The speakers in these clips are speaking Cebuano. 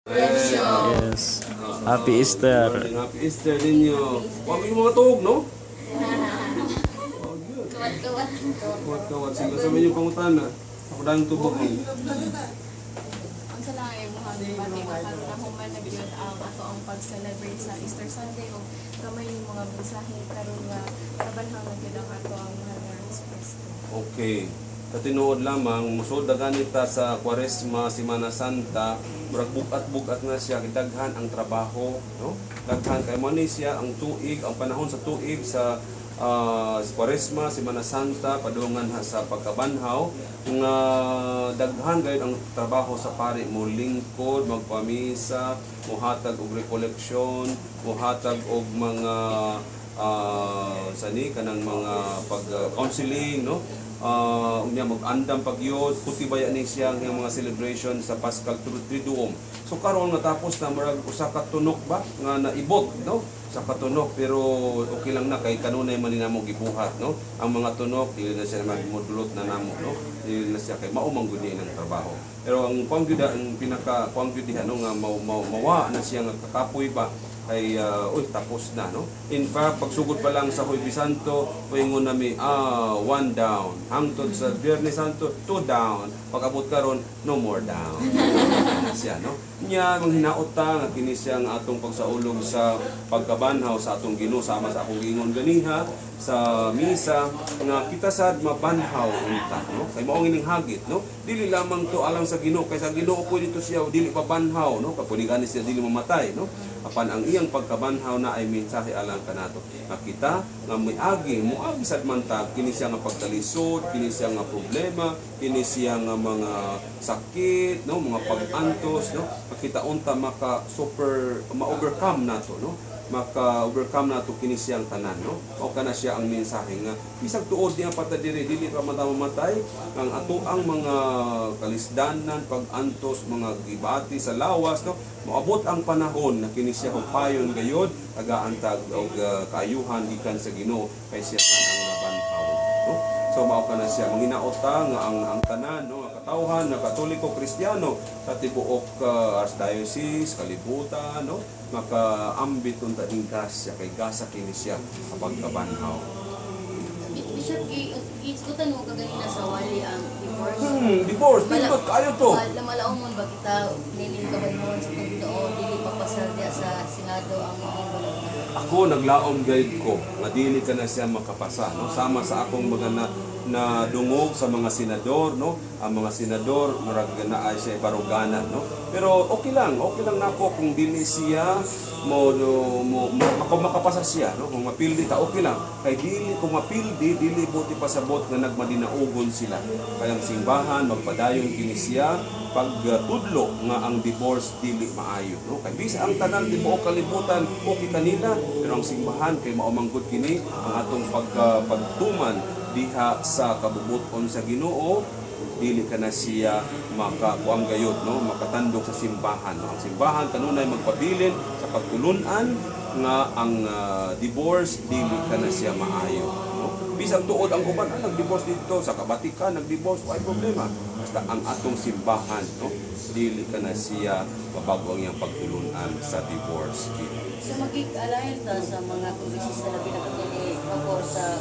Yes. Happy Easter. Happy Easter ninyo. Wag yung mga tuog, no? Oh, good. Kawat-kawat. Kawat kawat. Sige, sa inyo pangutana. Ako dang tubog mo. Ang sa lang ay muhang pati karon na human na gyud ang ato ang pag-celebrate sa Easter Sunday o gamay yung mga mensahe karon nga kabanhaw na gyud ang ato ang mahal nga Hesus Kristo. Okay. Sa tinuod lamang, musod na ganita sa Kwaresma, Semana Santa, murag bugat-bugat na siya, daghan ang trabaho, no? Daghan kay mo ni siya ang tuig, ang panahon sa tuig sa sa Kwaresma, Semana Santa, padungan ha sa pagkabanhaw, nga daghan gayud ang trabaho sa pari mo lingkod, magpamisa, mohatag og recollection, mohatag og mga sani kanang mga pag counseling, no? Unya mag-andam pagyod kuti baya ni siya ang iyang mga celebration sa Paschal Triduum. So karon natapos na, murag usa ka tunok ba nga naibot, no, sa katunok, pero okay lang na kay kanunay man ni namo gibuhat, no? Ang mga tunok dili na siya magmudulot na namo, no? Dili na siya kay mao man gud ni ang trabaho. Pero ang kuang gyud, ang pinaka kuang gyud diha, no, nga mawa na siya nga kakapoy ba ay uy, tapos na, no? In fact, pagsugod pa lang sa Huwebes Santo, moingon nami, one down, hangtod sa Biyernes Santo, two down, pag abot karon, no more down siya, no? Nya manghinaot ta nga kini siya ang atong pagsaulog sa pagkabanhaw sa atong Ginoo, sama sa akong giingon ganiha sa misa nga kita sad mabanhaw unta, no? Kay mao ining hagit, no? Dili lamang to alang sa Ginoo, kay sa Ginoo pwede to siya dili pabanhaw, no? Kapuni gani siya dili mamatay, no? Apan ang iyang pagkabanhaw na ay mensahe alang kanato nga kita nga miagi moagi sad man ta kini siya nga pagkalisod, kini siya nga problema, kini siya nga mga sakit, no, mga pag-antos, no? Nga kita unta maka super ma-overcome nato, no? Maka-overcome nato kini siyang tanan, no? O kana siya ang mensahe nga bisag tuod niya pata diri, dili pa man ta mamatay, ang ato ang mga kalisdanan, pag-antos, mga gibati sa lawas, no, moabot ang panahon na kini siya hupayon gayod, tagaan tag og kaayuhan gikan sa Ginoo kay siya man ang nabanhaw, no? So mao kana siya manginaot ta nga ang tanan, no, nga katawhan na Katoliko Kristiyano sa tibuok archdiocese, kalibutan, no, makaambit unta ning grasya kay gasa kini siya kapag kabanhaw. Bishop, giisgutan mo kaganina sa wali ang divorce. Divorce, nindot kaayo to. Malaumon ba kita nining kabanhawan sa Ginoo, dili papasar diya sa Senado ang mga balaod? Ako naglaom gayud ko nga dili ka na siya makapasa, no? Sama sa akong mga na nadungog sa mga senador, no? Ang mga senador murag na ay siya barugana, no? Pero okay lang nako kung dili siya mo, no, mo makapasa siya, no? Kung mapildi ta, okay lang kay dili kung mapildi, dili buti pasabot nga nagmadinaugon sila kay ang simbahan magpadayon kini siya pagtudlo nga ang divorce dili maayo, no? Kay bisa ang tanan tibuok kalibutan okay kanila, pero ang simbahan kay mao man gud kini ang atong pagtuman diha sa kabubuton sa Ginoo, dili ka na siya makakuang gayod, no, makatandog sa simbahan, no? Ang simbahan kanunay magpabilin sa pagtulunan nga ang divorce dili ka na siya maayo, no? Bisag tuod ang uban, nag-divorce dito sa Kabatikan, nag-divorce, way problema, basta ang atong simbahan, no, dili ka na siya mabago ang iyang pagtulunan sa divorce bill. So magig-align ta sa mga kongresista labi na kini pabor sa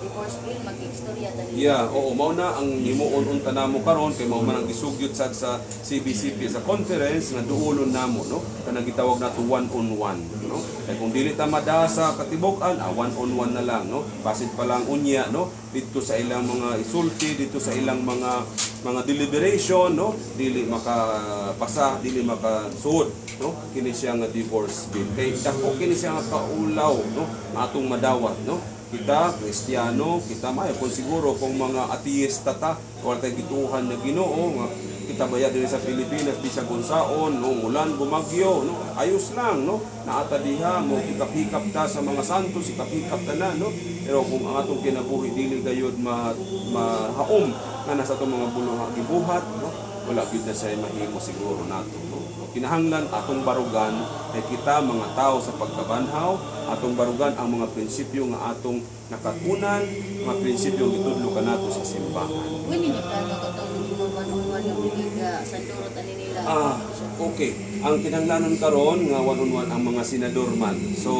divorce bill, mag-istorya ta nila? Yeah, oo, mao na ang himuon unta namo karon kay mao man ang gisugyot sad sa CBCP sa conference nga duolon namo, no? Kanang gitawag nato one on one, no? Kay kung dili ta mada sa katibok-an, one on one na lang, no? Basin pa lang unya, no? Dito sa ilang mga isulti, dito sa ilang mga deliberation, no? Dili makapasa, dili makasuod, no? Kini siya nga divorce bill. Kay dako kini siya nga kaulaw, no? Atong madawat, no? Kita Kristiyano, kita maayo kung siguro kung mga ateista ta, wala tay gituhan na Ginoo nga kita baya diri sa Pilipinas bisag unsaon, no, ulan, bumagyo, no, ayos lang, no? Naata diha mo hikap-hikap ta sa mga santos, hikap-hikap ta na, no? Pero kung ang atong kinabuhi dili gayud ma mahaom nga nasa atong mga buluha gibuhat, no, wala gyud na siya mahimo siguro nato, no? Kinahanglan atong barugan kay kita mga tao sa pagkabanhaw, atong barugan ang mga prinsipyo nga atong nakatunan, mga prinsipyo nga gitudlo kanato sa simbahan. When ninyo plano katong one on one nga magig sandurot ani nila? Okay, ang kinahanglanon karon nga one on one ang mga senador man. So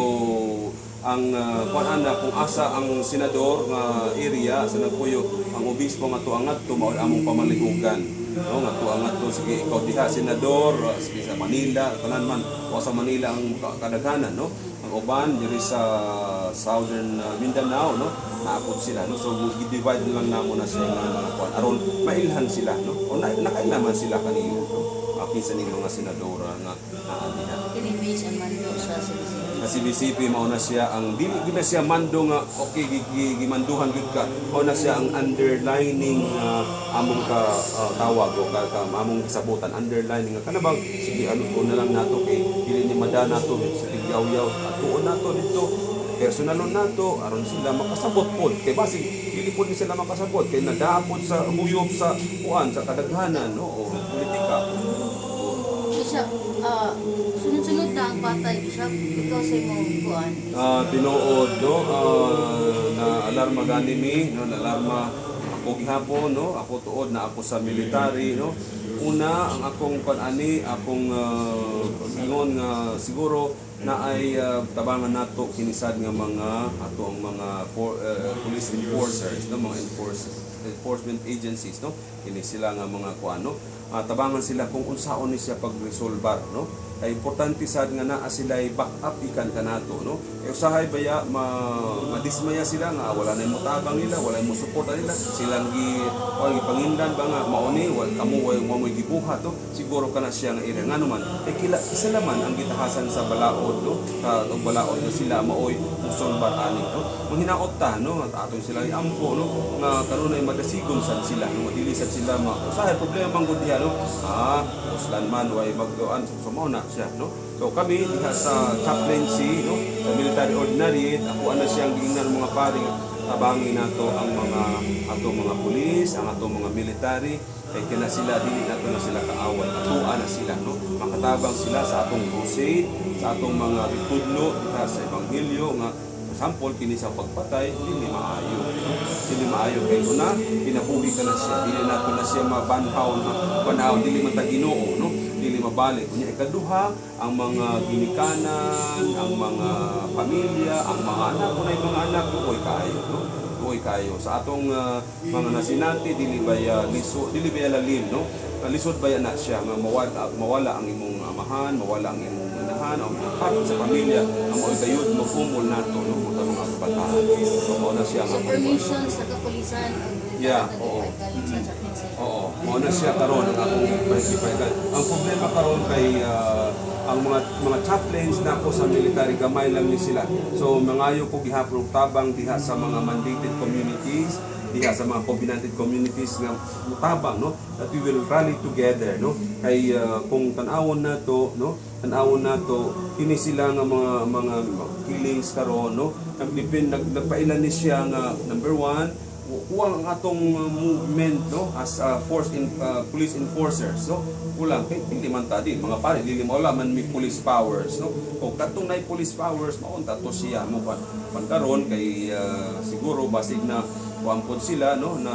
ang kuan ana, kung asa ang senador nga area sa nagpuyo ang obispo nga tuang ngadto, mao among pamalihugan, no, nga tuang ngadto. Sige, ikaw diha senador, sige sa Manila tanan man o sa Manila ang kadaghanan, no? Ang uban diri sa Southern Mindanao, no, naapod sila, no? So gi-divide lang namo na siya nga mga kuan aron mailhan sila, no, o na, nakaila man sila kanila, no, kinsa ning mga senadora nga naa diha. Kini based ang mando sa CBCP. Sa CBCP, mao na siya ang dili gid na siya mando nga okay gimanduhan gyud ka. Mao na siya ang underlining among ka tawag o ka among gisabutan, underlining nga kana bang sige, ano ko na lang nato kay dili ni mada nato sa tigyaw-yaw, atuon nato dito, personalon nato aron sila makasabot pod, kay basig dili pod ni sila makasabot kay nadaapod sa huyop sa kuan sa kadaghanan, no, o politika. Bishop, sunod-sunod na ang patay, Bishop. Ikaw sa imong kuan. Tinuod, no, na alarma gani mi, no, na alarma ako gihapon, no? Ako tuod na ako sa military, no? Una, ang akong kuan ani, akong ingon nga siguro na ay tabangan nato kinisad nga mga ato ang mga police enforcers, no, mga enforcement agencies, no? Kini sila nga mga kuan, no? Tabangan sila kung unsaon ni siya pagresolbar, no? Kay importante sad nga naa sila back up ikan kanato, no? Kay usahay baya ma madismaya sila nga wala na mo tabang nila, wala mo suporta nila, silang gi o gipangindan ba nga mao ni wal kamo way mo mo'y gibuhat, no? Siguro kana siya nga area, ngano man eh kila isa naman ang gitahasan sa balaod, no, sa og balaod nga sila maoy musolbar ani, no? Manghinaot ta, no, at atong sila iampo, no, nga kanunay madasigon sad sila, no, dili sad sila ma usahay problema man gud diha, no? Uslan man way magduan, so mao na siya, no? So kami diha sa chaplaincy, no, sa military ordinariate, ako ana siyang giingnan mga pari nga tabangi nato ang mga atong mga pulis, ang atong mga military, kay kina sila dili nato na sila kaaway, atoa na sila, no? Makatabang sila sa atong crusade, sa atong mga gitudlo diha sa ebanghelyo nga sample kini sa pagpatay dili maayo, no? Dili maayo kay una kinabuhi ka na siya, dili nato na siya mabanhaw na banhaw, dili man ta Ginoo, no? Dili mabalik. Unya ikaduha, ang mga ginikanan, ang mga pamilya, ang mga anak, kunay mga anak, luoy kaayo, no? Luoy kaayo sa atong mga nasinati, dili baya liso, dili baya lalim, no? Lisod baya na siya nga mawala, mawala ang imong amahan, mawala ang imong anahan o part sa pamilya ang mao'y gayud magumol nato, no, mga mga kabataan. So mao na siya So nga permission sa kapulisan ang Yeah, oo. galing sa chaplaincy. Oo, mao na siya karon ang akong ipahigipay. Ang problema karon kay ang mga mga chaplains nako sa military, gamay lang ni sila. So mangayo ko gihapon og tabang diha sa mga mandated communities, diha sa mga covenanted communities nga mutabang, no, that we will rally together, no? Kay kung tan-awon nato, no, tan-awon nato kini sila nga mga mga killings karon, no, nagdepend nagpailan ni siya nga number one, kuwang ang atong movement, no, as a force in police enforcers, no? Kulang kay dili man ta di mga pare, dili mo man may police powers, no? O katong nay police powers, maunta to siya mo pa pan karon kay siguro basig na kuan pod sila, no, na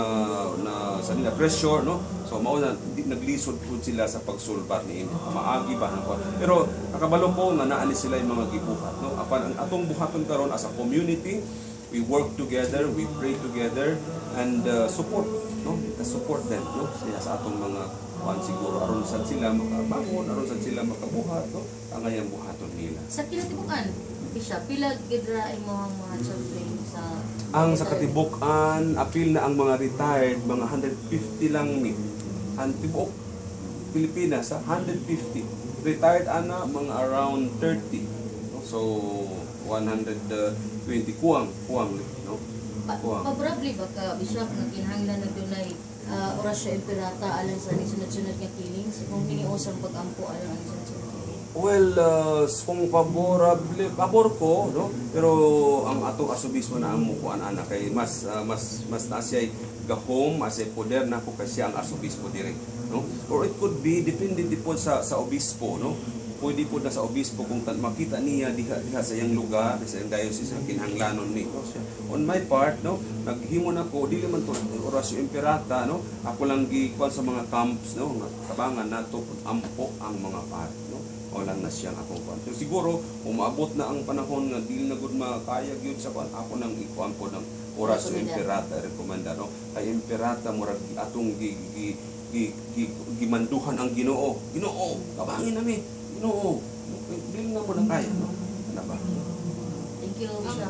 na sa nila pressure, no? So mao na naglisod pud sila sa pagsulbar ni ini maagi ba na kuan. Pero nakabalo ko nga naa ni sila yung mga gibuhat, no? Apan ang atong buhaton karon as a community, we work together, we pray together, and support, no? Let us support them, no? Siya sa atong mga kuan siguro aron sad sila makabangon, aron sad sila makabuhat, no? Ang ngayang buhaton nila. Sa kinatibukan, Bishop, pila gid ra imong mga chaplain sa Ang sa Katibukan, apil na ang mga retired, mga 150 lang ni. Ang tibuok Pilipinas, ha? 150. Retired ana mga around 30. No? So 120, kuwang, kuwang, no? Kuwang. Favorable ba ka, Bishop, nga kinahanglan na dunay Oratio Imperata alang sa sunod-sunod nga killings kung hiniusang pag-ampo alang ang sunod-sunod killings? Well, kung favorable, pabor ko, no? Pero ang atong arsobispo na amo ko ana kay mas mas mas na siya gahom, mas ay poder na ko kasi ang arsobispo dire, no? Or it could be depende din po sa obispo, no? Pwede po na sa obispo kung makita niya diha diha sa iyang lugar, sa iyang diocese nga kinahanglanon ni. On my part, no, naghimo na ko, dili man to Oratio Imperata, no, ako lang gikuan sa mga camps, no, nga tabangan nato ampo ang mga pari, no. O lang na siyang akong kuan. So, siguro umaabot na ang panahon nga dili na gud makaya gyud sa kuan, ako nang ikuan po ng Oratio Rekomenda. Imperata, rekomenda, no, kay Imperata murag atong gi, gi, gi, gi, gimanduhan ang Ginoo. Ginoo, tabangin nami. Ginoo. Dili na mo na kaya, no? Ano ba? Thank you, Bishop.